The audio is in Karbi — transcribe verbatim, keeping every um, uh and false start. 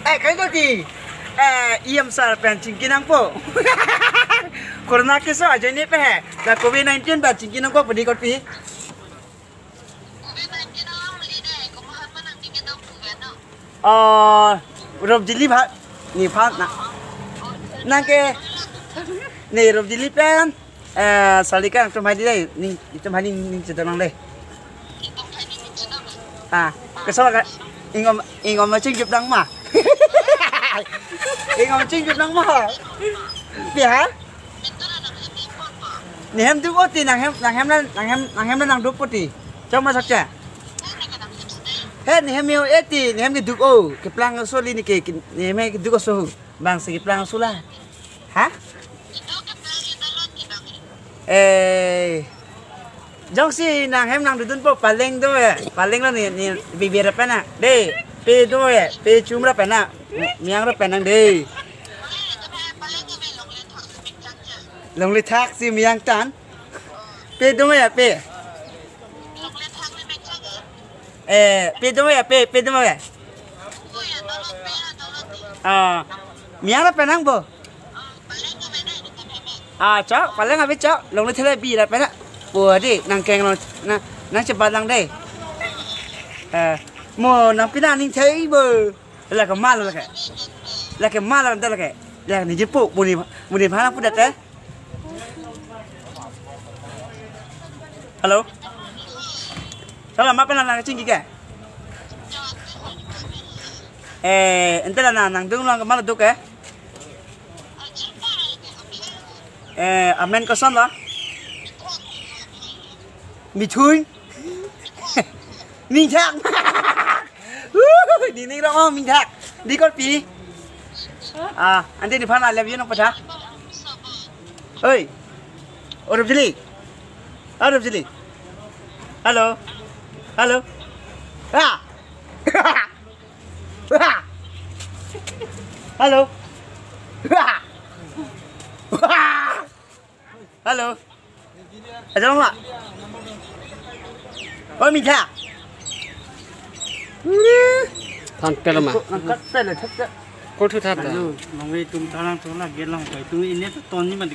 Eh, kaito ti. Eh, E M sir pen chingki nangpo. Corona keso ajoine pe he. La covid nineteen pen chingki nangpo pudi korpi. Oh, Robjili ba. Nephan na. Nang ke. Ne Robjili pen. Eh, Salika, itum hai di dei, ning, itum hai ning, ning chedam nang dei. Ah, keso ka, ingom, ingom machine jup nang ma. Ingom machine jup nang ma. Pi ha? Nehem duk o ti, nanghem, nanghem na, nanghem, nanghem na nangduk o ti. Chok ma sakcha. He, nehem yo e ti, nehem keduk o. Keplang soli ne ke, ke, nehem keduk o so. Bang si keplang sula. Ha? Eh, jongsi nanghem nangdodunpo paleng do e. Paleng lo ne, ne bibir pen na. Dei, pe do e, pe chum ra pen na. Miyang ra pen nang dei. Longle thak si miyang tan. Pe do e, pe. Eh, pe do e, pe, pe do e. Ah, miyang ra pen nangpo. Ah, chok, paleng ave chok, longle thele bi ra pen na. Po dei, nangkeng long, nang, nangchebat lang dei. Eh, mo nang pina ning thei bo. La kemal la ke. La kemal la ke. La ne jipo, mo ne, mo nephan pudet eh. Hello. Salam, ma pen nang kachingki ke? Eh, ante la nang, nangdung lang kemal duk eh. Eh, amen koson lo? Mithun. Mingthak. Wuh, dei ning rong mingthak. Dei korpi. Ah, ante nephan I love you nangpatha. Oi. O Robjili. O Robjili. Hello. Hello. Ah. Hello. Hello. Ajong ma. O mingthak. Thang tel ma. Nangkat tel thak. Ko thu thak ta. Hello, nong itum tharang thula gelong kai tu ini tu ton ni ma.